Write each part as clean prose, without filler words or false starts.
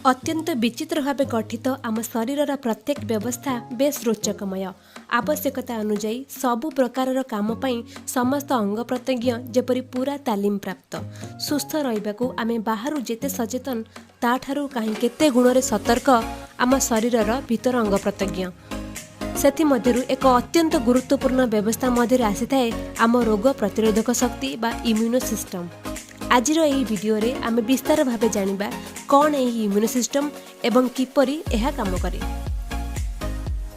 ଅତ୍ୟନ୍ତ ବିଚିତ୍ର ଭାବେ ଗଠିତ ଆମ ଶରୀରର ପ୍ରତ୍ୟେକ ବ୍ୟବସ୍ଥା ବେଶ୍ ରୋଚକମୟ। ଆବଶ୍ୟକତା ଅନୁଯାୟୀ ସବୁ ପ୍ରକାରର କାମ ପାଇଁ ସମସ୍ତ ଅଙ୍ଗ ପ୍ରତ୍ୟଙ୍ଗ ଯେପରି ପୂରା ତାଲିମପ୍ରାପ୍ତ। ସୁସ୍ଥ ରହିବାକୁ ଆମେ ବାହାରୁ ଯେତେ ସଚେତନ, ତାଠାରୁ କାହିଁ କେତେ ଗୁଣରେ ସତର୍କ ଆମ ଶରୀରର ଭିତର ଅଙ୍ଗ ପ୍ରତ୍ୟଙ୍ଗ। ସେଥିମଧ୍ୟରୁ ଏକ ଅତ୍ୟନ୍ତ ଗୁରୁତ୍ୱପୂର୍ଣ୍ଣ ବ୍ୟବସ୍ଥା ମଧ୍ୟରେ ଆସିଥାଏ ଆମ ରୋଗ ପ୍ରତିରୋଧକ ଶକ୍ତି ବା ଇମ୍ୟୁନୋ ସିଷ୍ଟମ୍। ଆଜିର ଏହି ଭିଡ଼ିଓରେ ଆମେ ବିସ୍ତାର ଭାବେ ଜାଣିବା କ'ଣ ଏହି ଇମ୍ୟୁନୋ ସିଷ୍ଟମ୍ ଏବଂ କିପରି ଏହା କାମ କରେ।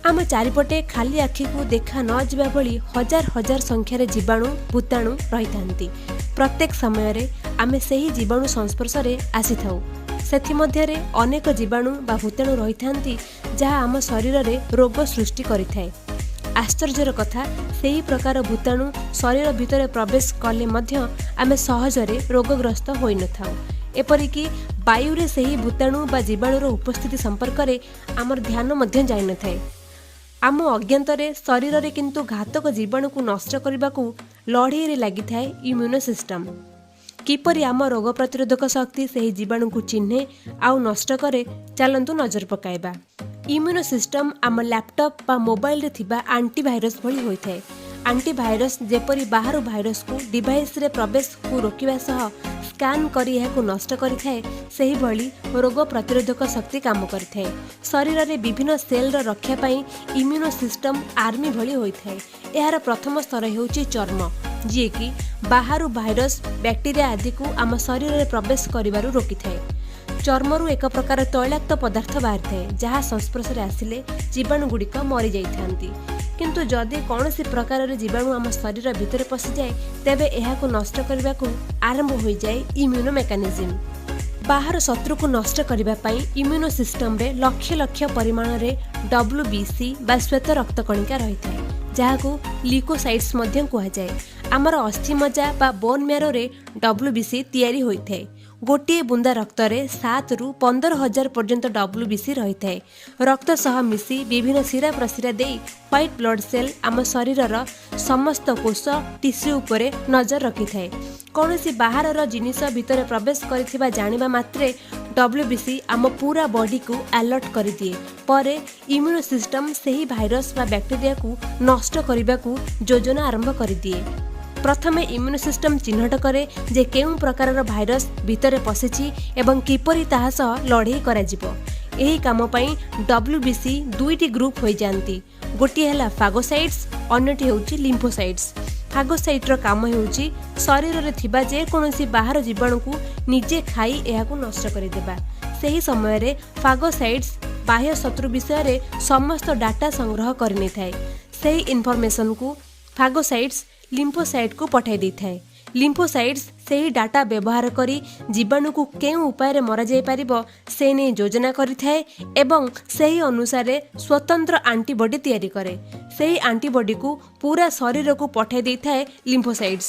ଆମ ଚାରିପଟେ ଖାଲି ଆଖିକୁ ଦେଖା ନ ଯିବା ଭଳି ହଜାର ହଜାର ସଂଖ୍ୟାରେ ଜୀବାଣୁ, ଭୂତାଣୁ ରହିଥାନ୍ତି। ପ୍ରତ୍ୟେକ ସମୟରେ ଆମେ ସେହି ଜୀବାଣୁ ସଂସ୍ପର୍ଶରେ ଆସିଥାଉ। ସେଥିମଧ୍ୟରେ ଅନେକ ଜୀବାଣୁ ବା ଭୂତାଣୁ ରହିଥାନ୍ତି, ଯାହା ଆମ ଶରୀରରେ ରୋଗ ସୃଷ୍ଟି କରିଥାଏ। ଆଶ୍ଚର୍ଯ୍ୟର କଥା, ସେହି ପ୍ରକାର ଭୂତାଣୁ ଶରୀର ଭିତରେ ପ୍ରବେଶ କଲେ ମଧ୍ୟ ଆମେ ସହଜରେ ରୋଗଗ୍ରସ୍ତ ହୋଇନଥାଉ। ଏପରିକି ବାୟୁରେ ସେହି ଭୂତାଣୁ ବା ଜୀବାଣୁର ଉପସ୍ଥିତି ସମ୍ପର୍କରେ ଆମର ଧ୍ୟାନ ମଧ୍ୟ ଯାଇନଥାଏ। ଆମ ଅଜ୍ଞାତରେ ଶରୀରରେ କିନ୍ତୁ ଘାତକ ଜୀବାଣୁକୁ ନଷ୍ଟ କରିବାକୁ ଲଢ଼େଇରେ ଲାଗିଥାଏ ଇମ୍ୟୁନୋ ସିଷ୍ଟମ୍। କିପରି ଆମ ରୋଗ ପ୍ରତିରୋଧକ ଶକ୍ତି ସେହି ଜୀବାଣୁକୁ ଚିହ୍ନେ ଆଉ ନଷ୍ଟ କରେ, ଚାଲନ୍ତୁ ନଜର ପକାଇବା। ଇମ୍ୟୁନୋ ସିଷ୍ଟମ୍ ଆମ ଲ୍ୟାପଟପ୍ ବା ମୋବାଇଲରେ ଥିବା ଆଣ୍ଟିଭାଇରସ୍ ଭଳି ହୋଇଥାଏ। ଆଣ୍ଟିଭାଇରସ୍ ଯେପରି ବାହାରୁ ଭାଇରସକୁ ଡିଭାଇସରେ ପ୍ରବେଶକୁ ରୋକିବା ସହ ସ୍କାନ୍ କରି ଏହାକୁ ନଷ୍ଟ କରିଥାଏ, ସେହିଭଳି ରୋଗ ପ୍ରତିରୋଧକ ଶକ୍ତି କାମ କରିଥାଏ। ଶରୀରରେ ବିଭିନ୍ନ ସେଲ୍ର ରକ୍ଷା ପାଇଁ ଇମ୍ୟୁନୋ ସିଷ୍ଟମ୍ ଆର୍ମି ଭଳି ହୋଇଥାଏ। ଏହାର ପ୍ରଥମ ସ୍ତର ହେଉଛି ଚର୍ମ, ଯିଏକି ବାହାରୁ ଭାଇରସ୍, ବ୍ୟାକ୍ଟେରିଆ ଆଦିକୁ ଆମ ଶରୀରରେ ପ୍ରବେଶ କରିବାରୁ ରୋକିଥାଏ। ଚର୍ମରୁ ଏକ ପ୍ରକାର ତୈଳାକ୍ତ ପଦାର୍ଥ ବାହାରିଥାଏ, ଯାହା ସଂସ୍ପର୍ଶରେ ଆସିଲେ ଜୀବାଣୁଗୁଡ଼ିକ ମରିଯାଇଥାନ୍ତି। କିନ୍ତୁ ଯଦି କୌଣସି ପ୍ରକାରର ଜୀବାଣୁ ଆମ ଶରୀର ଭିତରେ ପଶିଯାଏ, ତେବେ ଏହାକୁ ନଷ୍ଟ କରିବାକୁ ଆରମ୍ଭ ହୋଇଯାଏ ଇମ୍ୟୁନୋ ମେକାନିଜିମ୍। ବାହାର ଶତ୍ରୁକୁ ନଷ୍ଟ କରିବା ପାଇଁ ଇମ୍ୟୁନୋ ସିଷ୍ଟମରେ ଲକ୍ଷ ଲକ୍ଷ ପରିମାଣରେ ଡବ୍ଲ୍ୟୁ ବି ସି ବା ଶ୍ୱେତ ରକ୍ତ କଣିକା ରହିଥାଏ, ଯାହାକୁ ଲ୍ୟୁକୋସାଇଟ୍ସ ମଧ୍ୟ କୁହାଯାଏ। ଆମର ଅସ୍ଥିମଜ୍ଜା ବା ବୋନ୍ ମ୍ୟାରୋରେ ଡବ୍ଲ୍ୟୁ ବି ସି ତିଆରି ହୋଇଥାଏ। ଗୋଟିଏ ବୁନ୍ଦା ରକ୍ତରେ 7ରୁ 15 ହଜାର ପର୍ଯ୍ୟନ୍ତ ଡବ୍ଲ୍ୟୁ ବି ସି ରହିଥାଏ। ରକ୍ତ ସହ ମିଶି ବିଭିନ୍ନ ଶିରା ପ୍ରଶିରା ଦେଇ ହ୍ୱାଇଟ୍ ବ୍ଲଡ୍ ସେଲ୍ ଆମ ଶରୀରର ସମସ୍ତ କୋଷ, ଟିସ୍ୟୁ ଉପରେ ନଜର ରଖିଥାଏ। କୌଣସି ବାହାରର ଜିନିଷ ଭିତରେ ପ୍ରବେଶ କରିଥିବା ଜାଣିବା ମାତ୍ରେ ଡବ୍ଲ୍ୟୁ ବି ସି ଆମ ପୁରା ବଡିକୁ ଆଲର୍ଟ କରିଦିଏ। ପରେ ଇମ୍ୟୁନୋ ସିଷ୍ଟମ୍ ସେହି ଭାଇରସ୍ ବା ବ୍ୟାକ୍ଟେରିଆକୁ ନଷ୍ଟ କରିବାକୁ ଯୋଜନା ଆରମ୍ଭ କରିଦିଏ। ପ୍ରଥମେ ଇମ୍ୟୁନୋ ସିଷ୍ଟମ୍ ଚିହ୍ନଟ କରେ ଯେ କେଉଁ ପ୍ରକାରର ଭାଇରସ୍ ଭିତରେ ପଶିଛି ଏବଂ କିପରି ତାହା ସହ ଲଢ଼େଇ କରାଯିବ। ଏହି କାମ ପାଇଁ ଡବ୍ଲ୍ୟୁ ବି ସି ଦୁଇଟି ଗ୍ରୁପ୍ ହୋଇଯାଆନ୍ତି। ଗୋଟିଏ ହେଲା ଫାଗୋସାଇଟ୍ସ, ଅନ୍ୟଟି ହେଉଛି ଲିମ୍ଫୋସାଇଟ୍ସ। ଫାଗୋସାଇଟ୍ର କାମ ହେଉଛି ଶରୀରରେ ଥିବା ଯେକୌଣସି ବାହାର ଜୀବାଣୁକୁ ନିଜେ ଖାଇ ଏହାକୁ ନଷ୍ଟ କରିଦେବା। ସେହି ସମୟରେ ଫାଗୋସାଇଟ୍ସ ବାହ୍ୟ ଶତ୍ରୁ ବିଷୟରେ ସମସ୍ତ ଡାଟା ସଂଗ୍ରହ କରିନେଇଥାଏ। ସେହି ଇନଫର୍ମେସନକୁ ଫାଗୋସାଇଟ୍ସ ଲିମ୍ଫୋସାଇଟ୍କୁ ପଠାଇ ଦେଇଥାଏ। ଲିମ୍ଫୋସାଇଟ୍ସ ସେହି ଡାଟା ବ୍ୟବହାର କରି ଜୀବାଣୁକୁ କେଉଁ ଉପାୟରେ ମରାଯାଇପାରିବ, ସେ ନେଇ ଯୋଜନା କରିଥାଏ ଏବଂ ସେହି ଅନୁସାରେ ସ୍ୱତନ୍ତ୍ର ଆଣ୍ଟିବଡି ତିଆରି କରେ। ସେହି ଆଣ୍ଟିବଡିକୁ ପୁରା ଶରୀରକୁ ପଠାଇ ଦେଇଥାଏ ଲିମ୍ଫୋସାଇଟ୍ସ।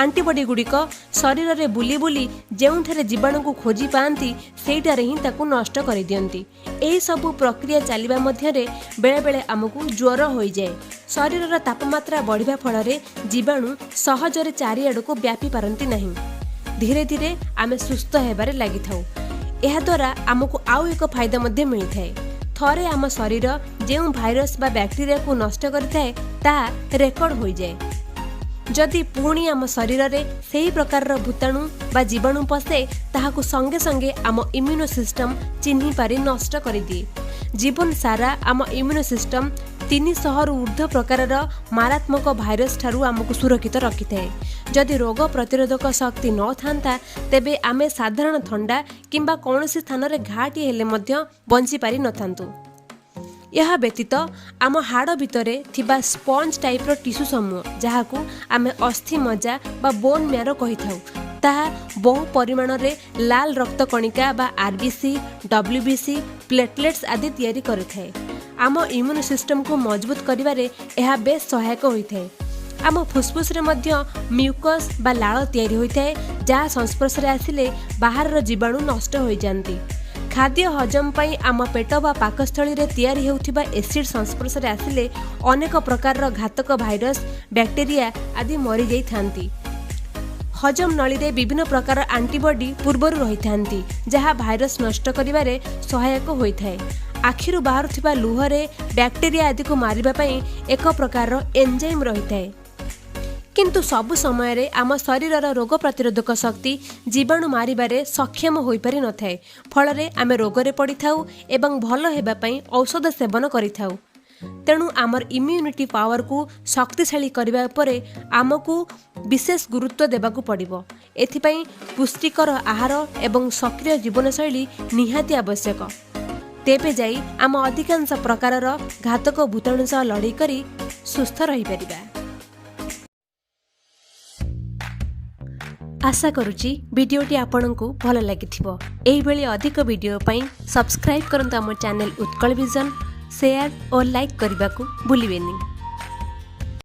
ଆଣ୍ଟିବଡି ଗୁଡ଼ିକ ଶରୀରରେ ବୁଲି ବୁଲି ଯେଉଁଠାରେ ଜୀବାଣୁକୁ ଖୋଜି ପାଆନ୍ତି, ସେଇଠାରେ ହିଁ ତାକୁ ନଷ୍ଟ କରିଦିଅନ୍ତି। ଏହିସବୁ ପ୍ରକ୍ରିୟା ଚାଲିବା ମଧ୍ୟରେ ବେଳେବେଳେ ଆମକୁ ଜ୍ୱର ହୋଇଯାଏ। ଶରୀରର ତାପମାତ୍ରା ବଢ଼ିବା ଫଳରେ ଜୀବାଣୁ ସହଜରେ ଚାରିଆଡ଼କୁ ବ୍ୟାପି ପାରନ୍ତି ନାହିଁ। ଧୀରେ ଧୀରେ ଆମେ ସୁସ୍ଥ ହେବାରେ ଲାଗିଥାଉ। ଏହାଦ୍ୱାରା ଆମକୁ ଆଉ ଏକ ଫାଇଦା ମଧ୍ୟ ମିଳିଥାଏ। ଥରେ ଆମ ଶରୀର ଯେଉଁ ଭାଇରସ୍ ବା ବ୍ୟାକ୍ଟେରିଆକୁ ନଷ୍ଟ କରିଥାଏ, ତାହା ରେକର୍ଡ ହୋଇଯାଏ। ଯଦି ପୁଣି ଆମ ଶରୀରରେ ସେହି ପ୍ରକାରର ଭୂତାଣୁ ବା ଜୀବାଣୁ ପଶେ, ତାହାକୁ ସଙ୍ଗେ ସଙ୍ଗେ ଆମ ଇମ୍ୟୁନୋ ସିଷ୍ଟମ୍ ଚିହ୍ନି ପାରି ନଷ୍ଟ କରିଦିଏ। ଜୀବନ ସାରା ଆମ ଇମ୍ୟୁନୋ ସିଷ୍ଟମ୍ 300ରୁ ଉର୍ଦ୍ଧ୍ୱ ପ୍ରକାରର ମାରାତ୍ମକ ଭାଇରସ୍ ଠାରୁ ଆମକୁ ସୁରକ୍ଷିତ ରଖିଥାଏ। ଯଦି ରୋଗ ପ୍ରତିରୋଧକ ଶକ୍ତି ନଥାନ୍ତା, ତେବେ ଆମେ ସାଧାରଣ ଥଣ୍ଡା କିମ୍ବା କୌଣସି ସ୍ଥାନରେ ଘା'ଟିଏ ହେଲେ ମଧ୍ୟ ବଞ୍ଚି ପାରିନଥାନ୍ତୁ। ଏହା ବ୍ୟତୀତ ଆମ ହାଡ଼ ଭିତରେ ଥିବା ସ୍ପଞ୍ଜ ଟାଇପ୍ର ଟିସ୍ୟୁ ସମୂହ, ଯାହାକୁ ଆମେ ଅସ୍ଥି ମଜ୍ଜା ବା ବୋନ୍ ମ୍ୟାରୋ କହିଥାଉ, ତାହା ବହୁ ପରିମାଣରେ ଲାଲ ରକ୍ତ କଣିକା ବା R B C, W B C, platelets ଆଦି ତିଆରି କରିଥାଏ। ଆମ ଇମ୍ୟୁନ୍ ସିଷ୍ଟମକୁ ମଜବୁତ କରିବାରେ ଏହା ବେଶ୍ ସହାୟକ ହୋଇଥାଏ। ଆମ ଫୁସଫୁସରେ ମଧ୍ୟ ମ୍ୟୁକସ୍ ବା ଲାଳ ତିଆରି ହୋଇଥାଏ, ଯାହା ସଂସ୍ପର୍ଶରେ ଆସିଲେ ବାହାରର ଜୀବାଣୁ ନଷ୍ଟ ହୋଇଯାଆନ୍ତି। ଖାଦ୍ୟ ହଜମ ପାଇଁ ଆମ ପେଟ ବା ପାକସ୍ଥଳୀରେ ତିଆରି ହେଉଥିବା ଏସିଡ୍ ସଂସ୍ପର୍ଶରେ ଆସିଲେ ଅନେକ ପ୍ରକାରର ଘାତକ ଭାଇରସ୍, ବ୍ୟାକ୍ଟେରିଆ ଆଦି ମରିଯାଇଥାନ୍ତି। ହଜମ ନଳୀରେ ବିଭିନ୍ନ ପ୍ରକାର ଆଣ୍ଟିବଡି ପୂର୍ବରୁ ରହିଥାନ୍ତି, ଯାହା ଭାଇରସ୍ ନଷ୍ଟ କରିବାରେ ସହାୟକ ହୋଇଥାଏ। ଆଖିରୁ ବାହାରୁଥିବା ଲୁହରେ ବ୍ୟାକ୍ଟେରିଆ ଆଦିକୁ ମାରିବା ପାଇଁ ଏକ ପ୍ରକାରର ଏନ୍ଜାଇମ୍ ରହିଥାଏ। କିନ୍ତୁ ସବୁ ସମୟରେ ଆମ ଶରୀରର ରୋଗ ପ୍ରତିରୋଧକ ଶକ୍ତି ଜୀବାଣୁ ମାରିବାରେ ସକ୍ଷମ ହୋଇପାରିନଥାଏ। ଫଳରେ ଆମେ ରୋଗରେ ପଡ଼ିଥାଉ ଏବଂ ଭଲ ହେବା ପାଇଁ ଔଷଧ ସେବନ କରିଥାଉ। ତେଣୁ ଆମର ଇମ୍ୟୁନିଟି ପାୱାରକୁ ଶକ୍ତିଶାଳୀ କରିବା ଉପରେ ଆମକୁ ବିଶେଷ ଗୁରୁତ୍ୱ ଦେବାକୁ ପଡ଼ିବ। ଏଥିପାଇଁ ପୁଷ୍ଟିକର ଆହାର ଏବଂ ସକ୍ରିୟ ଜୀବନଶୈଳୀ ନିହାତି ଆବଶ୍ୟକ। ତେବେ ଯାଇ ଆମ ଅଧିକାଂଶ ପ୍ରକାରର ଘାତକ ଭୂତାଣୁ ସହ ଲଢ଼େଇ କରି ସୁସ୍ଥ ରହିପାରିବା। ଆଶା କରୁଛି ଭିଡ଼ିଓଟି ଆପଣଙ୍କୁ ଭଲ ଲାଗିଥିବ। ଏହିଭଳି ଅଧିକ ଭିଡ଼ିଓ ପାଇଁ ସବସ୍କ୍ରାଇବ୍ କରନ୍ତୁ ଆମ ଚ୍ୟାନେଲ୍ ଉତ୍କଳ ଭିଜନ। ସେୟାର ଓ ଲାଇକ୍ କରିବାକୁ ଭୁଲିବେନି।